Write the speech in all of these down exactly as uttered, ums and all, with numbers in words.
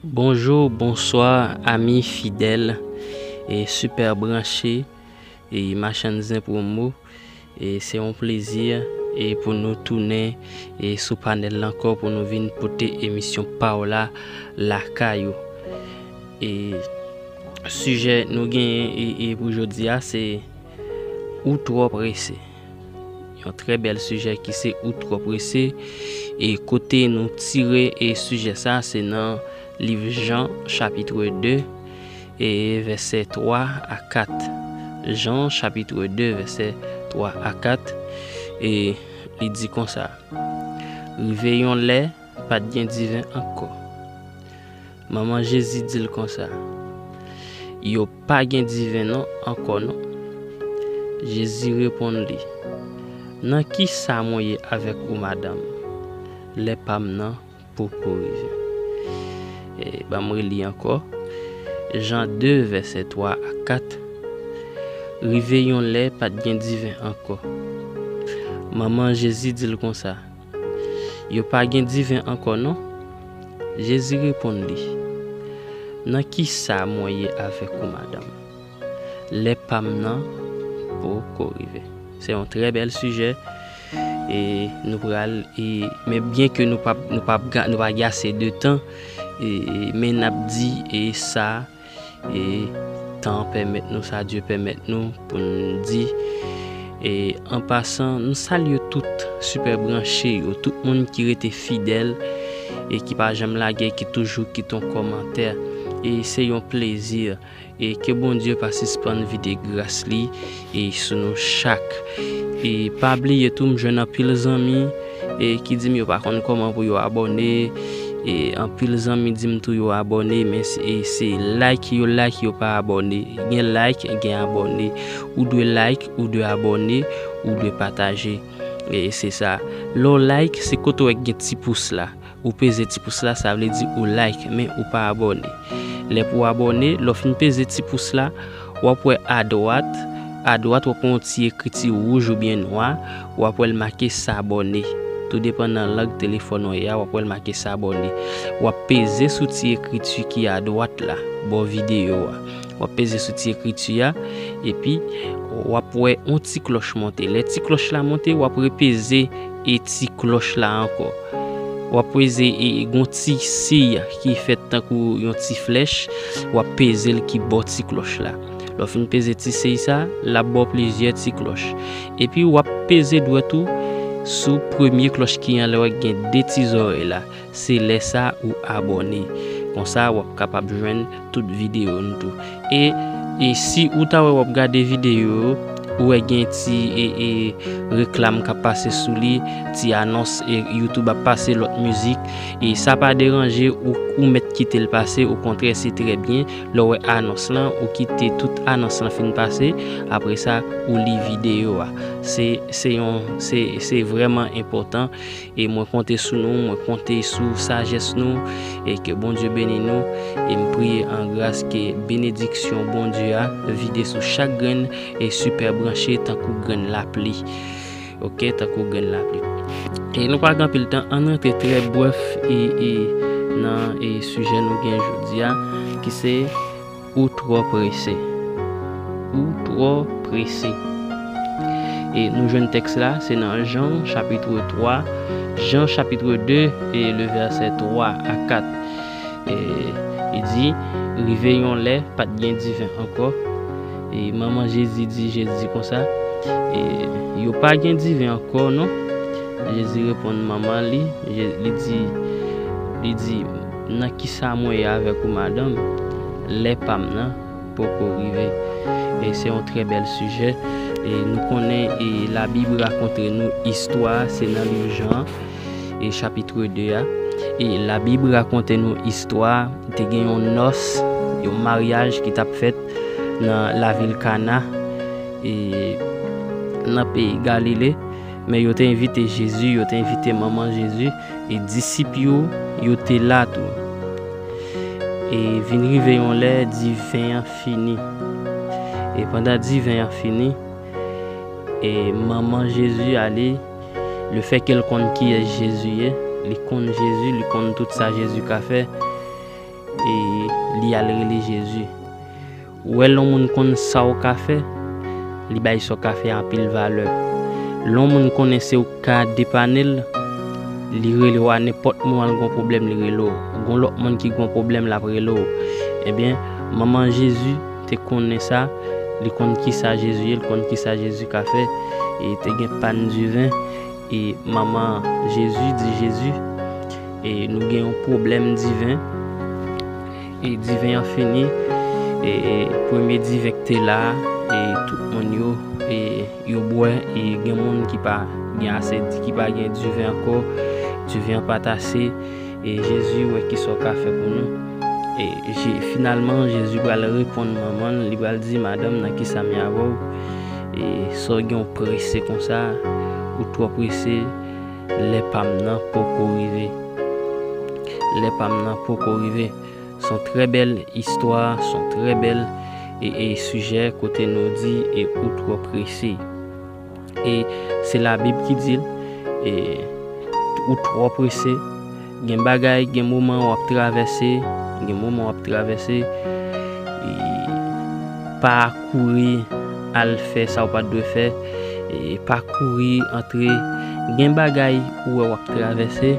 Bonjou, bonswa, ami fidèl e sipè branche e machann zen pwomo. E se yon plezi e pou nou tounen e sou panèl la ankò pou nou vin pote emisyon pa w la lakay ou. E sijè nou genyen e, e pou jodi a se ou twò prese. Yon trè bèl sijè ki se ou twò prese. E kote nou tire e sijè sa, se nan liv Jan, chapit de, e vèsè twa a kat. Jan, chapit de, vèsè twa a kat. E li di konsa, rive yon lè, pa t gen diven ankò. Manman Jezi di l konsa, yo pa gen diven non ankò non. Jezi reponn li, nan ki sa mwen ye avèk ou, madanm? Lè pa m nan poko rive. E, ban m reli ankò. Jan de, vèsè twa a kat. Rive yon lè, pa t gen diven ankò. Manman Jezi di l konsa, yo pa gen diven ankò non. Jezi reponn li, nan ki sa mwen ye avèk ou, madanm? Lè pa m nan poko rive. Se yon trè bèl sijè. E nou pral, e, men byen ke nou pa, nou pa, nou pa gen ase de tan, e, men n ap di, e, sa, e, tan pèmèt nou, sa Dye pèmèt nou pou n di. E, an pasan, nou salye tout sipè branche yo, tout moun ki rete fidèl e ki pa janm lage, ki toujou kite yon kòmantè. E se yon plezi. E ke Bondye pa sispann vide gras li e sou nou chak. E pa bliye tou, m jwenn anpil zanmi e ki di m yo pa konn kòman pou yo abòne. E anpil zanmi di m tou yo abòne, men se, e se like yo like, yo pa abòne. Gen like, gen abòne. Ou dwe like, ou dwe abòne, ou dwe pataje. E se sa. Lè w like, se kote w wè gen ti pous la. Ou peze ti pous la, sa vle di ou like, men ou pa abòne. Lè pou w abòne, lè w fin peze ti pous la, w ap wè adwat, adwat w ap wè yon ti ekriti wouj oubyen nwa, w ap wè l make s'abonner. Tou depann nan lang telefòn ou ye a, w ap wè l make s'abonner. W ap peze sou ti ekriti ki adwat la, bò videyo a. W ap peze sou ti ekriti a, epi w ap wè yon ti klòch monte. Lè ti klòch la monte, w ap repeze e ti klòch la ankò. W ap peze e gon ti siy ki fèt tankou yon ti flèch, w ap peze l ki bò ti klòch la. Lè w fin peze ti siy sa, l ap ba w plizyè ti klòch. Epi w ap peze dwèt ou sou premye klòch ki anlè w gen de ti zòrèy la. Se lè sa ou abòne. Konsa, w ap kapab jwenn tout videyo n tou. E, e si ou ta wè w ap gade videyo yo, ou wè gen ti, e, e, reklam k ap pase sou li, ti anons, e YouTube ap pase lòt mizik, e sa pa deranje ou, ou mèt kite l pase, okontrè, se trè byen. Lè w wè anons lan, ou kite tout anons lan fin pase, apre sa, ou li videyo a. Se, se yon, se, se vrèman enpòtan. E mwen konte sou nou, mwen konte sou sajès nou, e ke Bondye beni nou, e m priye an gras ke benediksyon Bondye a vide sou chak grenn e sipè branche tankou grenn lapli. Oke, tankou grenn lapli. E nou pa gen anpil tan, ann rantre trè brèf e, e nan e sijè nou gen jodi a, ki se ou twò prese. Ou twò prese. E nou jwenn tèks la, se nan Jan chapit twa, Jan chapit de e le vèsè twa a kat. E li di, rive yon lè, pa t gen diven ankò. E manman Jezi di Jezi konsa, e yo pa gen diven ankò non. Jezi reponn manman li, Je- li di, li di, nan ki sa mwen ye avèk ou, madanm? Lè pa m nan poko rive. E se yon trè bèl sijè. E nou konnen, e Labib rakonte nou istwa, se nan liv Jan, e chapit de a. E Labib rakonte nou istwa, te gen yon nòs, yon maryaj ki t ap fèt nan lavil Kana, e nan peyi Galile. Men yo te envite Jezi, yo te envite manman Jezi, e disip yo, yo te la tou. E vin rive yon lè, diven an fini. E pandan diven an fini, e manman Jezi ale, lefètke l konn kiyès Jezi ye, li konn Jezi, li konn tout sa Jezi ka fè. e li al rele Jezi. Ou wè, lè yon moun konn sa w ka fè, li bay sa w ka fè anpil valè. Lè yon moun konnen se ou k ka depane l, li rele w a nenpòt moman l gon pwoblèm, li rele w. Gon lòt moun ki gon pwoblèm, l ap rele w. Ebyen, manman Jezi te konnen sa, li konn kisa Jezi ye, li konn kisa Jezi ka fè. E te gen pàn diven, e manman Jezi di Jezi, e nou gen yon pwoblèm diven, e diven an fini, e, e premye diven ki te la a, e tout moun yo, e yo bwè, e gen moun ki pa gen ase, ki pa gen diven ankò, diven an pa t ase, e Jezi wè kisa w ka fè pou nou. E Je- finalman, Jezi pral reponn manman l, li pral di, "Madanm, nan kisa m ye avè w? E sa w gen w prese konsa? Ou twò prese, lè pa m nan poko rive." Lè pa m nan poko rive. Se yon trè bèl istwa, se yon trè bèl, e, e sijè kote nou di, e ou twò prese. E se Labib ki di l, e ou twò prese. Gen bagay, gen moman w ap travèse, gen moman w ap travèse, e pa kouri al fè sa w pa t dwe fè, e pa kouri antre. Gen bagay ou wè w ap travèse,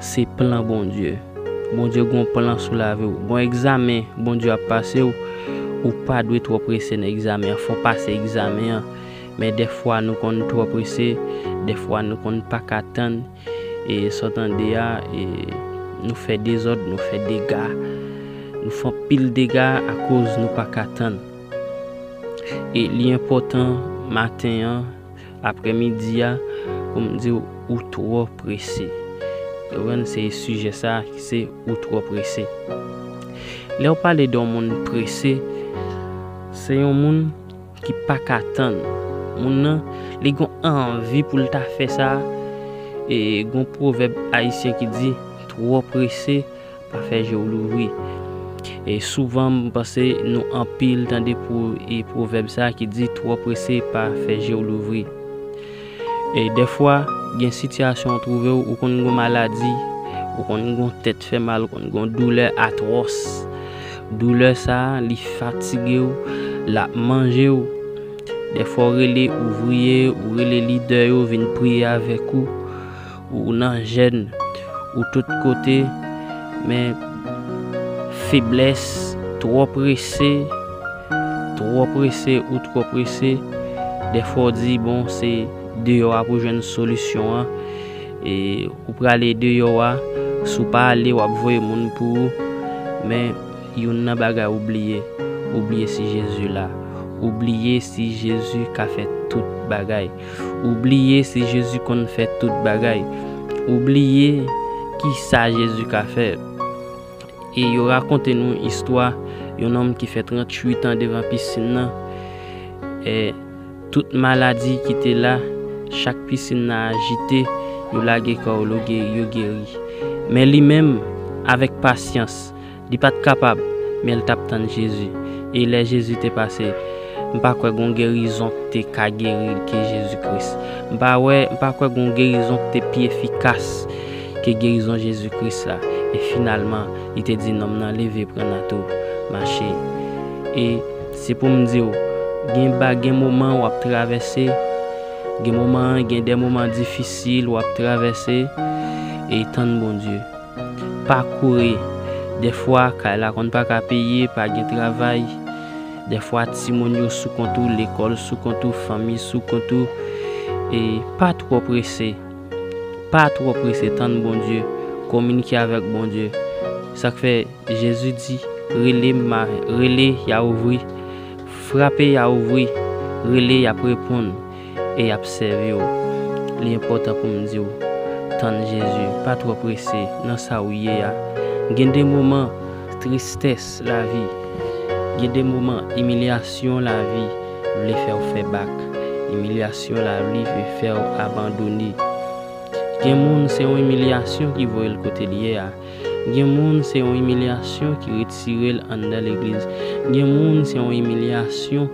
se plan Bondye. Bondye gon plan sou lavi w. Gon egzamen Bondye ap pase w, ou pa dwe twò prese nan egzamen an. Fò w pase egzamen an. Men dèfwa nou konn twò prese, dèfwa nou konn pa ka tann. E sa w tande a, e nou fè dezòd, nou fè dega. Nou fè anpil dega akoz nou pa ka tann. E li enpòtan maten an, aprèmidi a, pou m di w, ou twò prese. Ou konprann, se sijè sa ki se ou twò prese. Lè w pale de yon moun prese, se yon moun ki pa ka tann. Moun nan, li gon anvi pou l ta fè sa. E gon pwovèb ayisyen ki di, twò prese, pa fè je w louvri. E souvan, m panse nou anpil tande pou, e pwovèb sa ki di, twò prese, pa fè je w louvri. E dèfwa, gen sitiyasyon ou twouve w, ou konn gon maladi, ou konn gon tèt fè mal, ou konn gon doulè atwòs. Doulè sa a, li fatige w, l ap manje w. Dèfwa, ou rele ouvriye, ou rele lidè yo vin priye avèk ou. Ou nan jèn, ou tout kote, men feblès, twò prese, twò prese, ou twò prese. Dèfwa, w di, bon, se deyò a pou jwenn solisyon an. E ou prale deyò a, si w pa ale, w ap voye moun pou ou. Men youn nan bagay ou bliye, ou bliye si Jezi la. Ou bliye si Jezi ka fè tout bagay. Ou bliye si Jezi konn fè tout bagay. Ou bliye ki sa Jezi ka fè. E yo rakonte nou istwa yon nonm ki fè tranntuit an devan pisin nan. E tout maladi ki te la, chak pisin nan ajite, yo lage kò yo, yo ge- yo geri. Men li menm, avèk pasyans, li pa t kapab, men l t ap tann Jezi. E lè Jezi te pase, m pa kwè gon gerizon k te ka geri l ke Jezi Kris. M pa wè, m pa kwè gon gerizon k te pi efikas ke gerizon Jezi Kris la. E finalman, li te di nonm nan, leve, pran nat ou, mache. E se pou m di w, gen ba- gen moman w ap travèse, gen moman, gen de moman difisil w ap travèse, e tann Bondye. Pa kouri. Dèfwa, kay la konn pa ka peye, pa gen travay. Dèfwa, timoun yo sou kont ou, lekòl sou kont ou, fanmi sou kont ou. E pa twò prese. Pa twò prese, tann Bondye. Kominike avèk Bondye. Sa k fè Jezi di, rele, m a- rele, y a ouvri. Frape, y a ouvri. Rele, y ap reponn. E y ap sèvi w. Li enpòtan pou m di w, tann Jezi, pa twò prese nan sa w ye a. Gen de moman tristès lavi, gen de moman imilyasyon lavi vle fè w fè bak, imilyasyon lavi vle fè w abandone. Gen moun se yon imilyasyon ki voye l kote l ye a. Gen moun se yon imilyasyon ki retire l anndan legliz. Gen moun se yon imilyasyon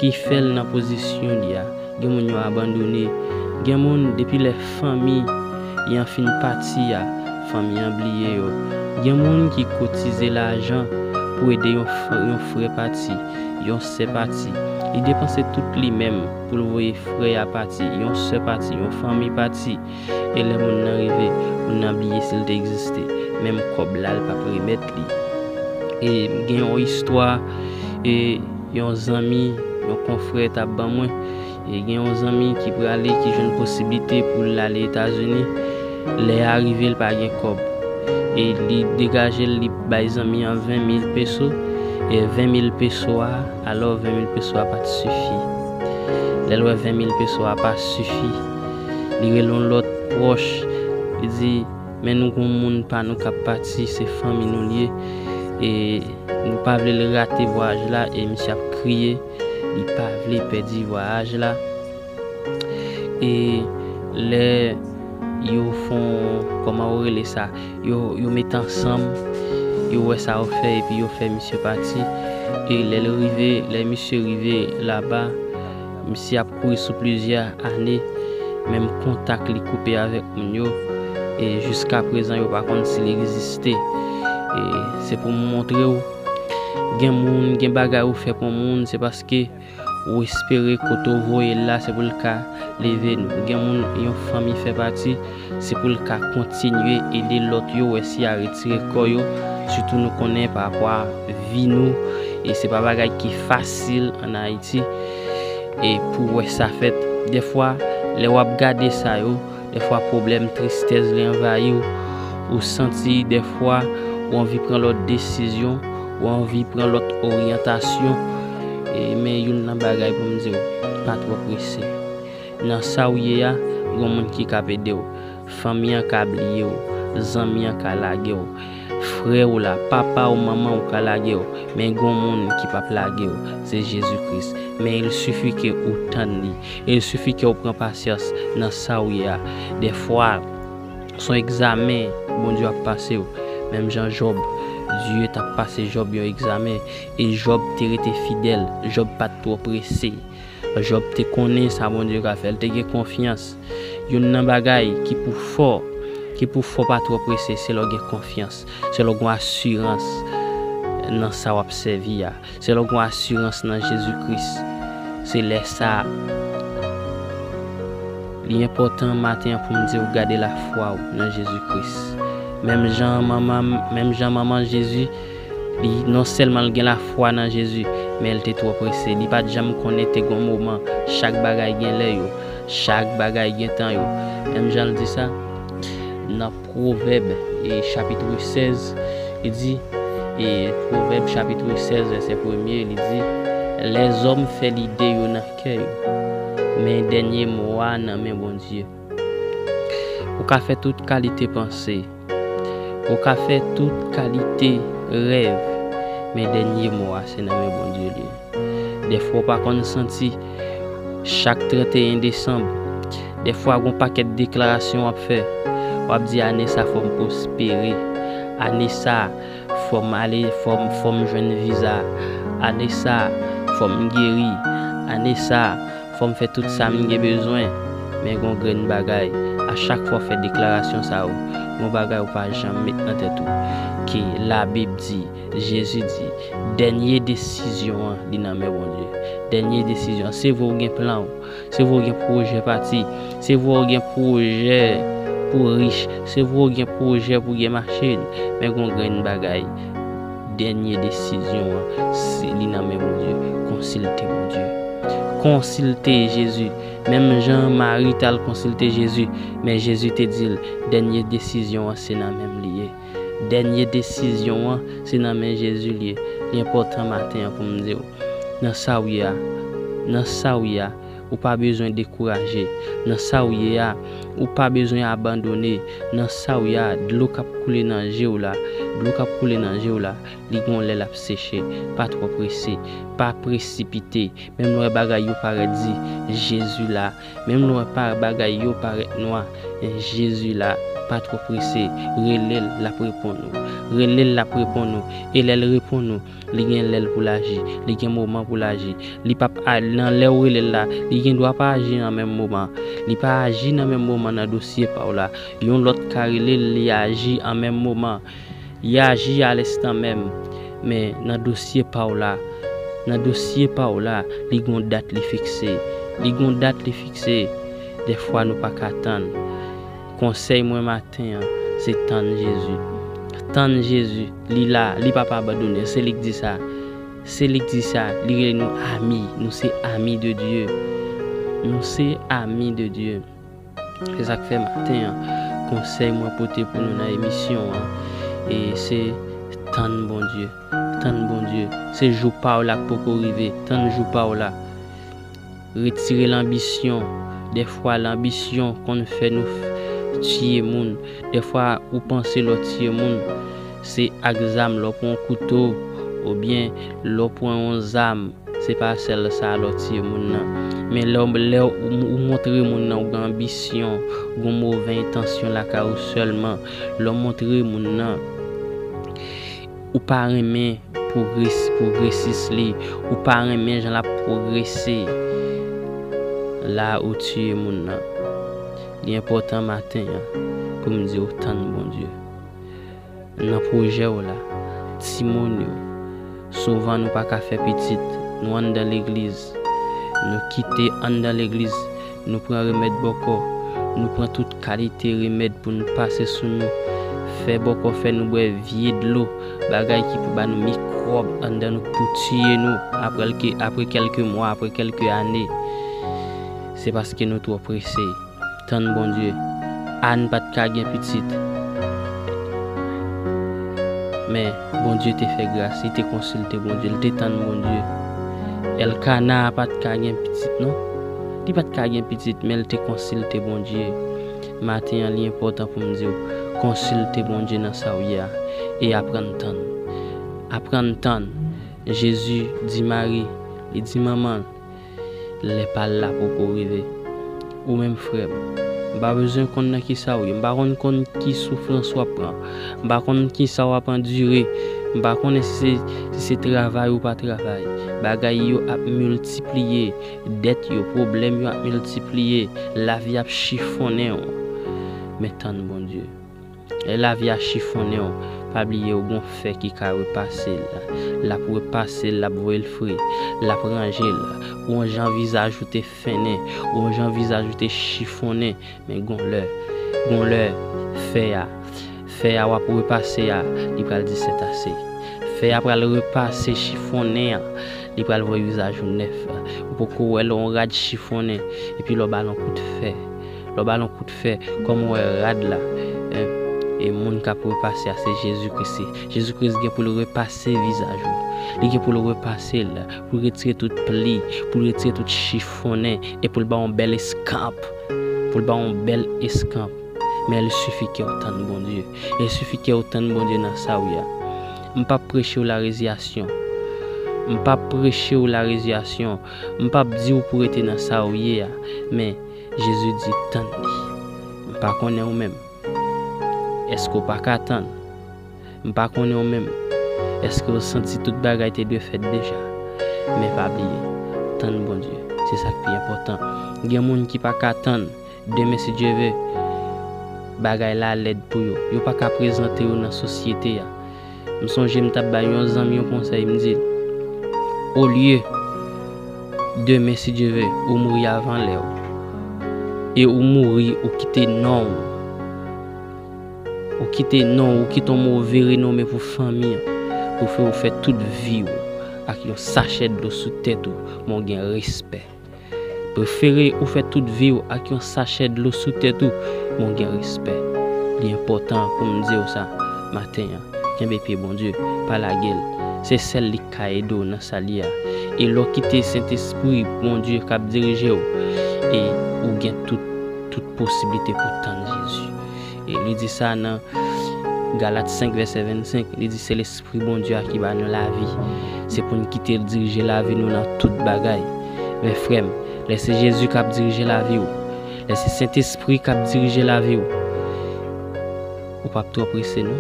ki fè l nan pozisyon li a. Gen moun yo abandone. Gen moun depi lè fanmi y an fin pati a, fanmi an bliye yo. Gen moun ki kotize lajan pou ede yon f-, yon frè pati, yon sè pati. Li depanse tout li menm pou l voye frè a pati, yon sè pati, yon fanmi pati. E lè moun nan rive, moun nan bliye si l te egziste. Menm kòb la, l p ap remèt li. E gen yon istwa, e yon zanmi, yon konfrè t ap ban mwen. E gen yon zanmi ki prale, ki jwenn posiblite pou l ale Etazini. Lè a rive, l pa gen kòb. E li degaje l, li bay zanmi an ven mil peso. E ven mil peso a, alò ven mil peso a pa t sifi. Lè l wè ven mil peso a pa sifi, li rele yon lòt pwòch. Li di, "Men nou gon moun pa nou k ap pati, se fanmi nou l ye. E nou pa vle l rate vwayaj la," e misye ap kriye. Li pa vle pèdi vwayaj la. E lè yo fon, kòman yo rele sa, yo, yo met ansanm, yo wè sa yo fè, epi yo fè misye pati. E lè l rive, lè misye rive laba, misye ap kouri sou plizyè ane, menm kontak li koupe avèk moun yo, e jiska prezan yo pa konn si l egziste. E se pou m montre w, gen moun, gen bagay ou fè pou moun, se paske ou espere kote w voye l la, se pou l ka leve nou. Gen moun, yon fanmi fè pati, se pou l ka kontinye ede lòt yo, wè si y a retire kò yo. Sitou nou konnen pa rapò a vi nou, e se pa bagay ki fasil ann Ayiti. E pou wè sa fèt, dèfwa, lè w ap gade sa yo, dèfwa pwoblèm, tristès vle anvayi w. Ou santi dèfwa ou anvi pran lòt desizyon, ou anvi pran lòt oryantasyon. E, men youn nan bagay pou m di w, pa twò prese. Nan sa w ye a, gon moun ki ka ede w. Fanmi an ka bliye w, zanmi an ka lage w, frè w la, papa w, manman w ka lage w, men gon moun ki p ap lage w, se Jezi Kris. Men il sifi ke ou tann li, il sifi ke ou pran pasyans nan sa w ye a. Dèfwa, se yon egzamen Bondye ap pase w. Menm jan Jòb, Dye t ap pase Jòb yon egzamen, e Jòb te rete fidèl, Jòb pa t twò prese. Jòb te konnen sa Bondye ka fè, l te gen konfyans. Youn nan bagay ki pou fè w, ki pou fè w pa twò prese, se lè w gen konfyans, se lè w gen asirans nan sa w ap sèvi a, se lè w gen asirans nan Jezi Kris. Se lè sa a, li enpòtan maten an pou m di w gade lafwa w nan Jezi Kris. Menm jan manman, menm jan manman Jezi, li non sèlman l gen lafwa nan Jezi, men l te twò prese. Li pa t janm konnen te gon moman. Chak bagay gen lè yo. Chak bagay gen tan yo. Menm jan l di sa, nan Pwovèb, e, chapit sèz, li di, e, Pwovèb chapit sèz, vèsè premye, li di, lèzòm fè lide yo nan kè yo, men dènye mo a nan men Bondye. Ou ka fè tout kalite panse, ou ka fè tout kalite rèv, men dènye mo a se nan men Bondye li ye. Dèfwa w pa konn santi chak trannteyen desanm, dèfwa gon pakèt deklarasyon w ap fè, w ap di, ane sa fò m pwospere, ane sa fò m ale, fò m, fò m jwenn viza, ane sa fò m geri, ane sa fò m fè tout sa m gen bezwen. Men gon grenn bagay, a chak fwa w fè deklarasyon sa yo, gon bagay ou pa janm met nan tèt ou, ke Labib di, Jezi di, dènye desizyon an, li nan men Bondye. Dènye desizyon an, se vre w gen plan w, se vre w gen pwojè pati, se vre w gen pwojè pou rich, se vre w gen pwojè pou gen machin, men gon grenn bagay, dènye desizyon an, se li nan men Bondye. Konsilte Bondye. Konsilte Jezi. Menm jan Mari t al konsilte Jezi, men Jezi te di l, dènye desizyon an, se nan men m li ye. Dènye desizyon an, se nan men Jezi li ye. Li enpòtan maten an pou m di w, nan sa w ye a, nan sa w ye a, ou pa bezwen dekouraje. Nan sa w ye a, ou pa bezwen abandone. Nan sa w ye a, dlo k ap koule nan je w la, dlo k ap koule nan je w la, li gon lè l ap seche. Pa twò prese, pa presipite. Menm lè w wè bagay yo parèt di, Jezi la. Menm lè w wè pa, bagay yo parèt nwa, men Jezi la. Pa twò prese, rele l, l ap reponn ou. Rele l, l ap reponn ou. E lè l reponn ou, li gen lè l pou l aji, li gen moman pou l aji. Li p ap a-, nan lè w rele l la, li gen dwa pa aji nan menm moman. Li pa aji nan menm moman nan dosye pa w la. Yon lòt ka rele l, li aji an menm moman. Li aji alenstan menm. Men nan dosye pa w la, nan dosye pa w la, li gon dat li fikse. Li gon dat li fikse. Dèfwa nou pa ka tann. Konsèy mwen maten an, se tann Jezi. Tann Jezi, li la, li p ap abandone. Se li k di sa. Se li k di sa, li rele nou ami. Nou se ami de Dye. Nou se ami de Dye. Se sa k fè maten an, konsèy mwen pote pou nou nan emisyon an, e se tann Bondye. Tann Bondye. Se jou pa w la k poko rive. Tann jou pa w la. Retire lanbisyon. Dèfwa, lanbisyon konn fè nou f-, tiye moun. Dèfwa, ou panse lè w tiye moun, se ak zam, lè w pran yon kouto, oubyen lè w pran yon zam, se pa sèl sa lè w tiye moun nan. Men lè w, lè w, ou montre moun nan ou gen anbisyon, gon move entansyon lakay ou sèlman, lè w montre moun nan ou pa renmen pwogres-, pwogresis li, ou pa renmen jan l ap pwogrese, la ou tiye moun nan. Li enpòtan maten an pou m di w tann Bondye. Nan pwojè w la, timoun yo, souvan nou pa ka fè pitit, nou anndan legliz, nou kite anndan legliz, nou pran remèd bòkò, nou pran tout kalite remèd pou nou pase sou nou, fè bòkò fè nou bwè vye dlo, bagay ki pou ba nou mikwòb anndan nou pou tiye nou apre, apre kèlke mwa, apre kèlke ane. Se paske nou twò prese. Tann Bondye. Ann pa t ka gen pitit. Men Bondye te fè gras, li te konsilte Bondye, li te tann Bondye. Èlkana pa t ka gen pitit, non. Li pa t ka gen pitit, men li te konsilte Bondye. Maten an, li enpòtan pou m di w, konsilte Bondye nan sa w ye a, e aprann tann. Aprann tann. Jezi di Mari, li di manman l, lè pa l la poko rive. Ou menm frè m, m pa bezwen konn nan kisa w ye. M pa konn konn ki soufrans w ap pran. M pa konn kisa w ap andire. M pa konnen si se, si se travay ou pa travay. Bagay yo ap miltipliye. Dèt yo, pwoblèm yo ap miltipliye. Lavi ap chifonnen w. Men tann Bondye. Lè lavi a chifonnen w, pa bliye w gon fè ki ka repase l. L ap repase l, l ap voye l fre, l ap ranje l. Ou wè jan vizaj ou te fennen, ou wè jan vizaj ou te chifonnen, men gon lè, gon lè, fè a, fè a w ap repase a, li pral di sètase. Fè a pral repase chifonnen an, li pral voye vizaj ou nèf. Ou poko wè lè yon rad chifonnen, epi lè w ba l yon kout fè. Lè w ba l yon kout fè, kòm ou wè rad la, en, e moun k ap repase a, se Jezi Kris. Jezi Kris gen pou l repase vizaj ou. Li gen pou l repase l, pou l retire tout pli, pou l retire tout chifonnen, e pou l ba w yon bèl eskanp. Pou l ba w yon bèl eskanp. Men il suffit ke w tann Bondye. Il suffit ke w tann Bondye nan sa w ye a. M p ap preche w larezyasyon. M p ap preche w larezyasyon. M p ap di w pou w rete nan sa w ye a. Men Jezi di, tann li. M pa konnen ou menm. Èske w pa ka tann? M pa konnen ou menm. Èske w santi tout bagay te dwe fèt deja? Men pa bliye, tann Bondye. Se sa k pi enpòtan. Gen moun ki pa ka tann. Demen, si Dye ve, bagay la lèd pou yo. Yo pa ka prezante yo nan sosyete a. M sonje m t ap bay yon zanmi yon konsèy, m di l, olye demen, si Dye ve, ou mouri avan lè w, e ou mouri, ou kite non w, ou kite non w, ou kite yon move renome pou fanmi an, pou fè ou fè tout vi w ak yon sachè dlo sou tèt ou, men w gen respè. Prefere ou fè tout vi w ak yon sachè dlo sou tèt ou, men w gen respè. Li enpòtan pou m di w sa maten an. Kenbe pye Bondye, pa lage l. Se sèl li k ka ede w nan sa l ye a. E lè w kite Sentespri Bondye k ap dirije w, e ou gen tout, tout posiblite pou w tann Jezi. E li di sa nan Galat senk, vèsè vennsenk, li di, se Lespri Bondye a ki ba nou lavi. Se pou n kite l dirije lavi nou nan tout bagay. Men frè m, lè se Jezi k ap dirije lavi w, lè se Sentespri k ap dirije lavi w, Ou p ap twò prese non.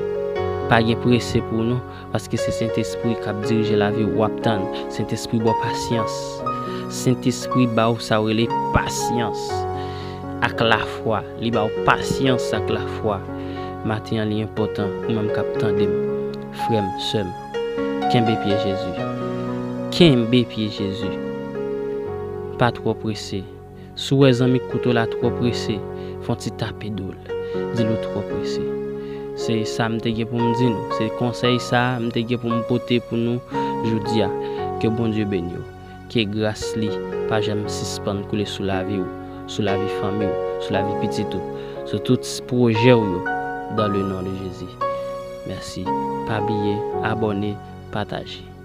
Pa gen prese pou nou, paske se Sentespri k ap dirije lavi w w ap tann. Sentespri ba w pasyans. Sentespri ba w sa w rele pasyans ak lafwa. Li ba w pasyans ak lafwa. Maten an li enpòtan, ou menm k ap tande m, frè m, sè m. Kenbe pye Jezi. Kenbe pye Jezi. Pa twò prese. Si w wè zanmi koute w la twò prese, fè yon ti tape do l. Di l ou twò prese. Se sa m te gen pou m di nou. Se konsèy sa a m te gen pou m pote pou nou jodi a. Ke Bondye beni w. Ke gras li pa janm sispann koule sou lavi w, sou lavi fanmi w, sou lavi pitit ou, sou tout pwojè w yo, dans le nom de Jésus. Mèsi. Pa bliye abòne, pataje.